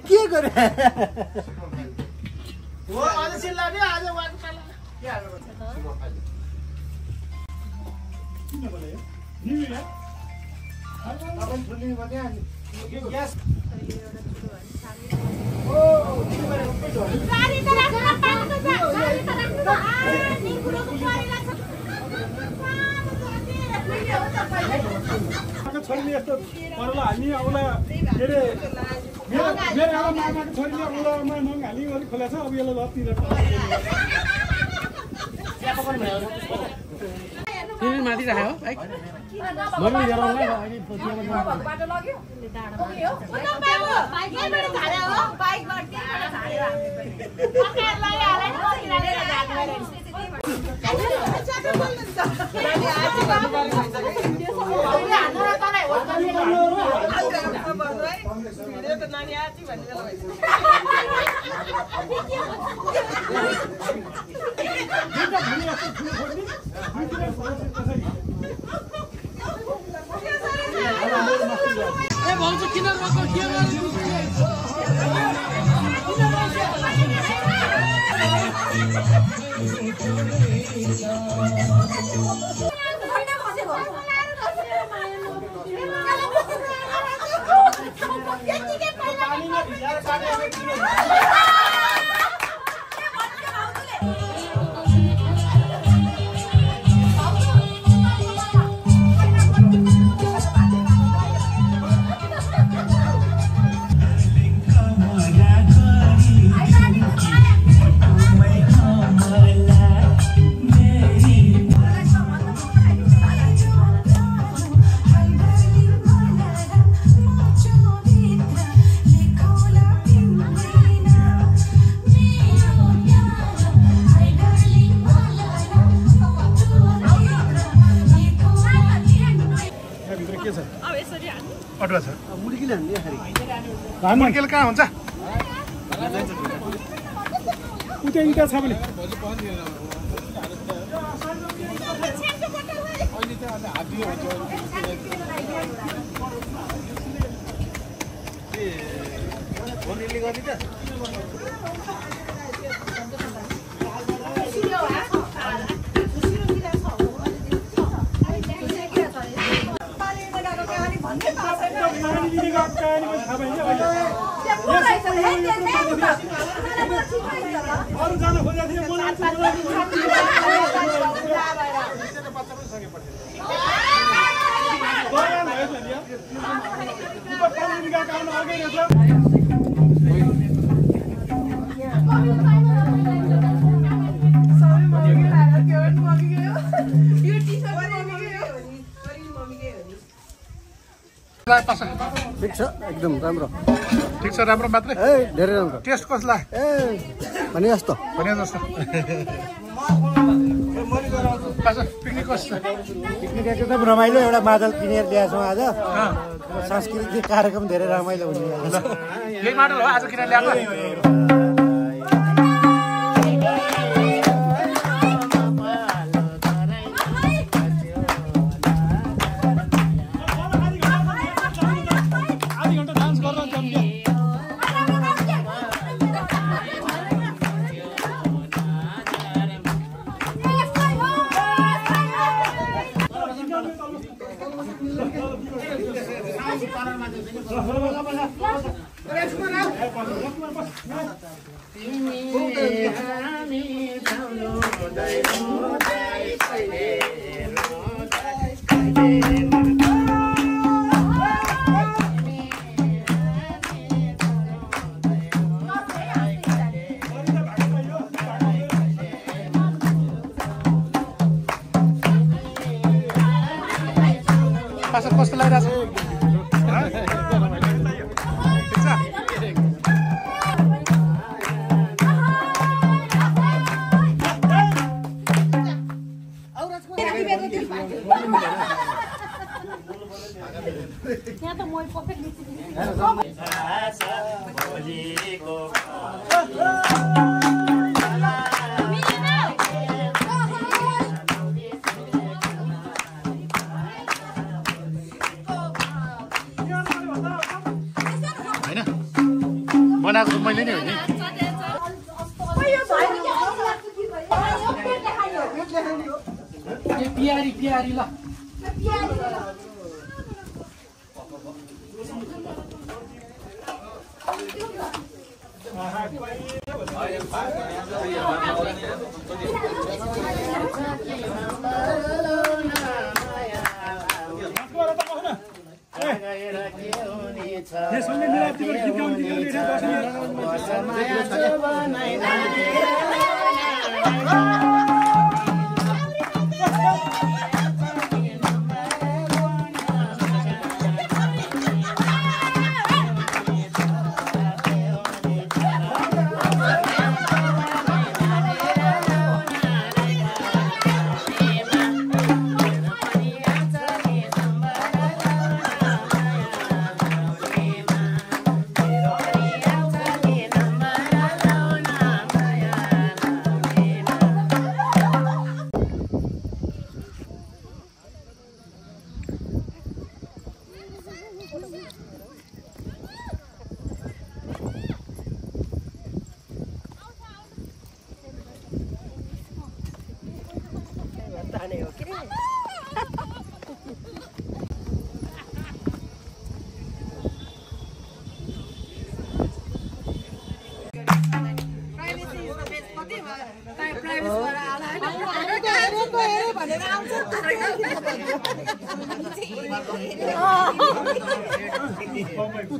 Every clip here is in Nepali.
के गरे छोरीले यस्तो परला हामी आउला के रे मेरो आमाको छोरीले उलामा नङ हाली गरी खोलेछ अब यसले लत्तिर तिमी माथि राख्यो भाइ मर्नु लिएर आउला अहिले बाटो लग्यो पुग्यो बाइकबाट झारे हो बाइकबाट त्यहाँबाट झारेर पकाएर लगाइहाले नानी आची भन्ने ए भाउजू किन रोको के अटुवा छ मुर्कीले हान्ने खाली मुर्केल कहाँ हुन्छ उता इटा छ भने अरू जान खोजेको थिएँ ठिक छ एकदम राम्रो ठिक छ राम्रो मात्रै ए धेरै राम्रो टेस्ट कसो लाग्यो ए भने जस्तो पिकनिक कस्तो पिकनिक एकदम रमाइलो एउटा बादल किनेर ल्याएछौँ आज सांस्कृतिक कार्यक्रम धेरै रमाइलो हुने यही माडल हो आज किन ल्याएको कस्तो लागिरहेको यहाँ त म पर्फेक्ट बनाएको मैले नै हो नि पियारी पियारी ल यसले मिलाती गरी गीत गाउने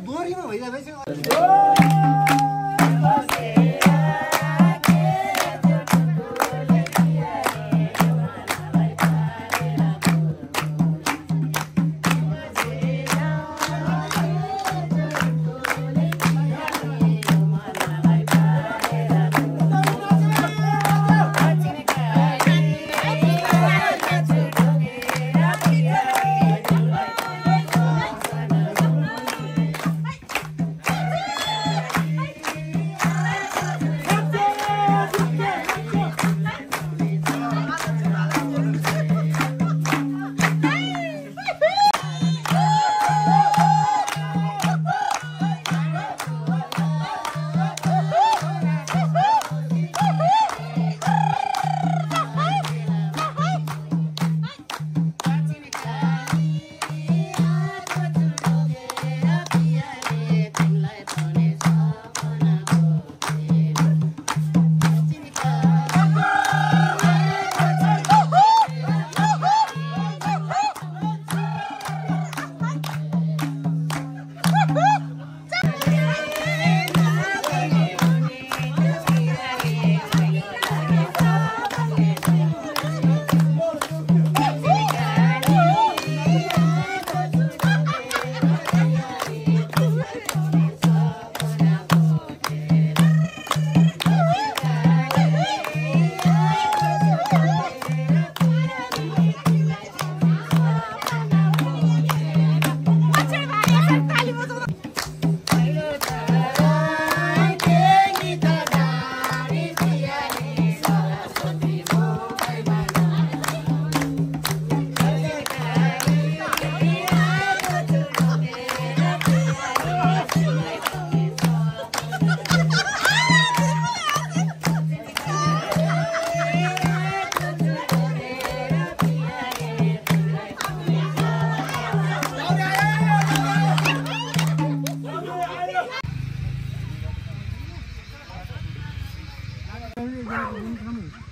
दोरीमा भइजाँदैछ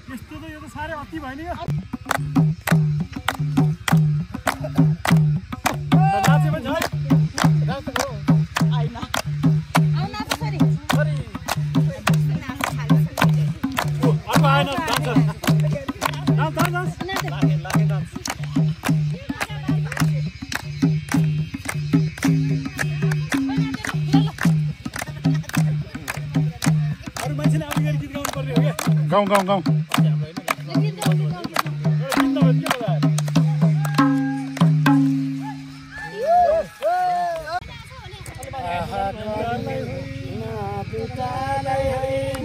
यस्तो त यो त साह्रै अति भयो नि नाचे पनि छ गाउँ गाउँ गाउँ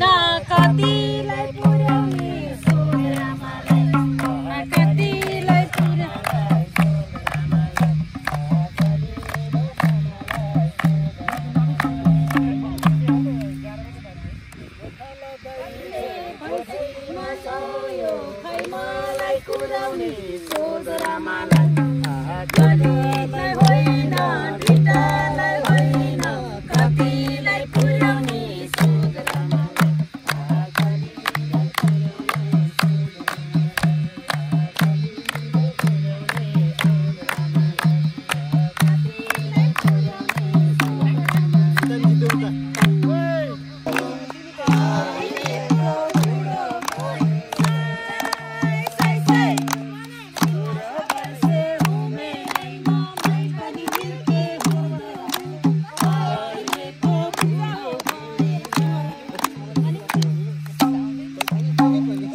न कतिलाई पुर्याउने सोरामालाई न कतिलाई पुर्याउने सोरामालाई कतिलाई होइन ढिटालाई होइन कतिलाई पुर्याउने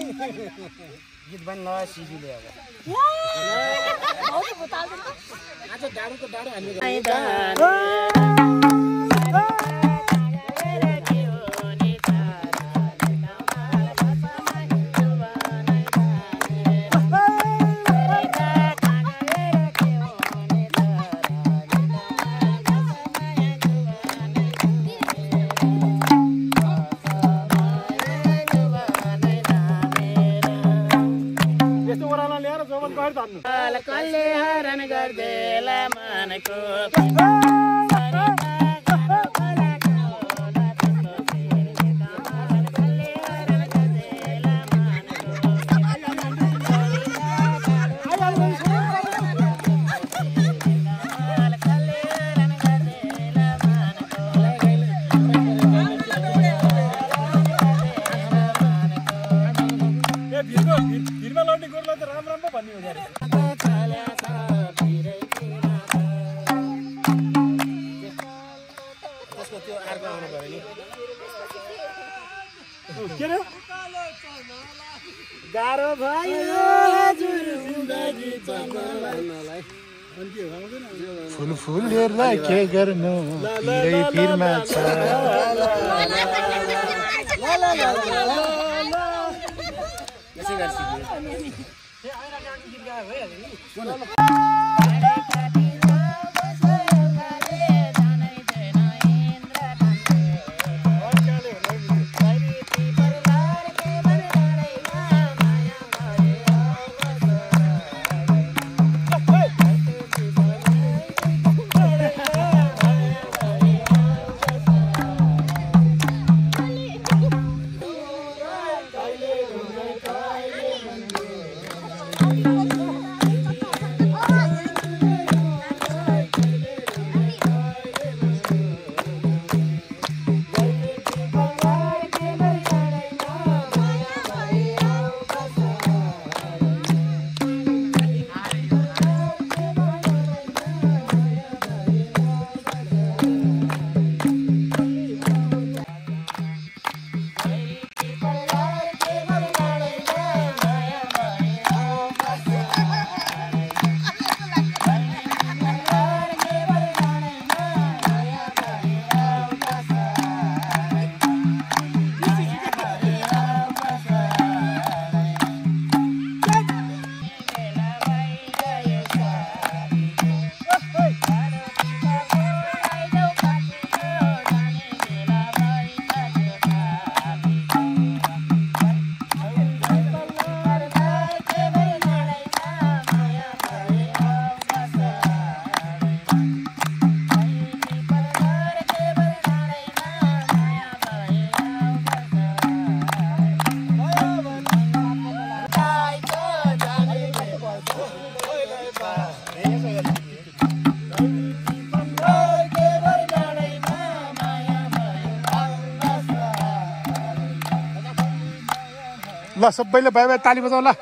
गीत पनि नयाँ सिडीले अब आज डाडुको डाडु हामी कसले हरण गर्देला मनको भिरमा लड्ने गोरुलाई त राम राम पो भन्ने हो अरे त्यो अर्को आउनु पर्यो नि के रे गाह्रो भयो हजुर जिन्दगी चल्नलाई फुल फुलहरुलाई के गर्नु पिरै पिरमा छ यसै गर्छ ल सबैले बाई बाई ताली बजाऊ ल।